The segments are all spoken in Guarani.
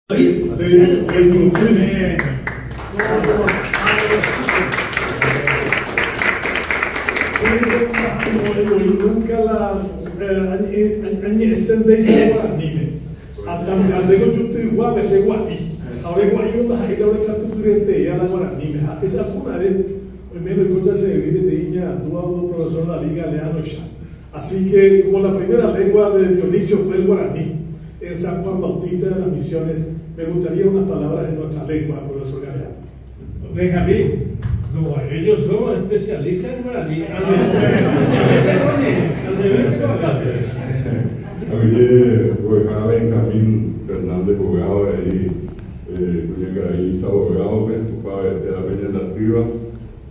Che niko ndaha'emo'ãi voi núnka la añe'ẽse ndéicha guaraníme. Atanteánteko jutyguápe che gua'i. Ha ore gua'írõ ndaha'éi la ore katupyryeteia la guaraníme. Ha péicha púnare oiméne oikóta chehegui peteĩ iñarandúva do profesor David Galeano-icha. Así que, como la primera lengua de Dionisio fue el guaraní, en San Juan Bautista de las Misiones, me gustaría unas palabras en nuestra lengua, profesor Galeano. Benjamín, no, ellos son especialistas en guaraní. Aguyje mbo'ehára Benjamín Fernández Bogado he'i kuñakarai Lisa Bogado-pe, opavavete ápe ñandatýva.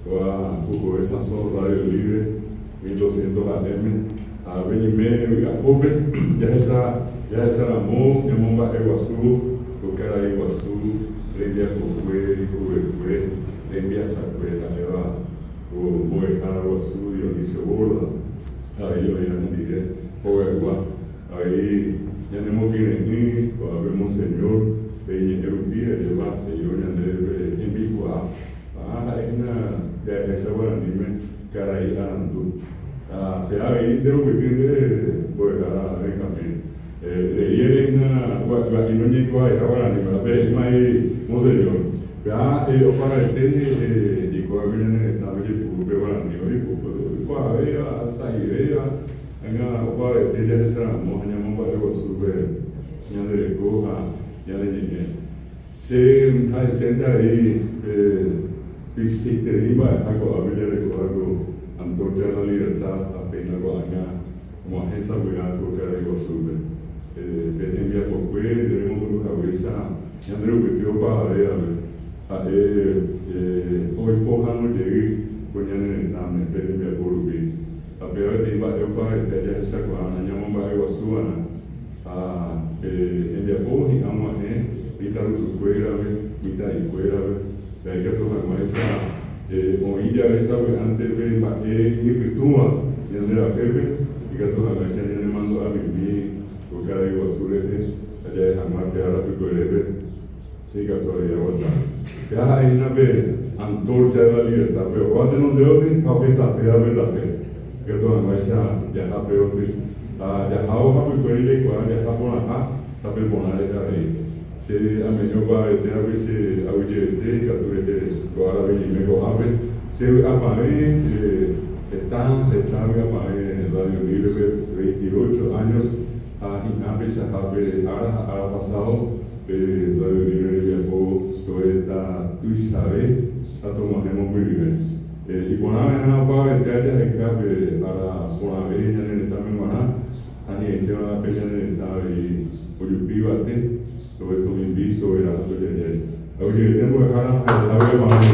Kóva pukove sãso Radio Libre 1200 AM ha ápe ñeime vy'apópe jahecha jahecharamo ñamomba'eguasu ko karai guasu rembiapokue rekovekue rembiasakue ha'éva ko mbo'ehára guasu Dionisio Borda avei oĩva hendive hogaygua avei ñanemokyre'ỹ ko'ápe Monseñor pe iñe'ẽ rupi ajépa he'ívo ñandéve pe hembikuaa. Ha ha'e hína jahecha guaraníme karai arandu. Ha pe avei nde rupyty nde mbo'ehára Benjamín. Rei ere hína gua'í noñeikuaaiha guaraníme ha pe he'ímai Monseñor. Pe ha oparaete jaikuaágui ñane retãme jaipuru pe guarani oikuaavéva, sa'ivéva, ág̃a opavavete jahecharamo ha ñamomba'eguasu pe ñande reko ha ñane ñe'ẽ. Che ha'esénte avei pe tuichaiterei mba'eha ko'ápe jarekóva ko Antorcha de la Libertad ha péina ko'ág̃a og̃uahẽ sapy'a ko karai guasúpe. Pe hembiapokue nde remombe'u haguéicha ñande rupyty opavavévape, ha'e oipohãno jey ko ñane retãme pe hembiapo rupi. Ha péva peteĩ mba'e opavavete jahechakuaána ñamomba'eguasuva'erã. Ha pe hembiapo hi'ã og̃uahẽ mitãrusukuérape, mitã'ikuérape, pe ikatu hag̃uáicha oĩ jave sapy'ánte pe mba'e iñypytũva ñande rapépe, ikatu hag̃uáicha ñanemandu'amimi ko karai guasu rehe ha ja'e hag̃ua pe ára pykuerépe che ikatu avei aguata. Péva ha'e hína pe antorcha de la libertad, pe ohóva tenondeóty ha ohesapéva pe tape. Ikatu hag̃uáicha jaha pe oty ha jahávo hapykuéri jaikuaa jaha porãha tape porã rehe avei. Che ame'ẽ opavavete ápe che aguyjevete ikatu rehe ko árape ñaime ko'ápe. Che vy'apavẽ heta heta vy'apavẽ Radio Libre-pe 28 años ha hi'ã peichahápe ára ha ára pasado pe Radio Libre rembiapo toéta tuichave ha tog̃uahẽ mombyryve. Iporã va'erã opavavete jaheka pe ára porãve ñane retãme g̃uarã ha hi'ãitéva pe ñane retã avei ojupi yvate, tove tomimbi, tove raha tojajái. Aguyjevete mbo'ehára ha heta vy'apavẽ.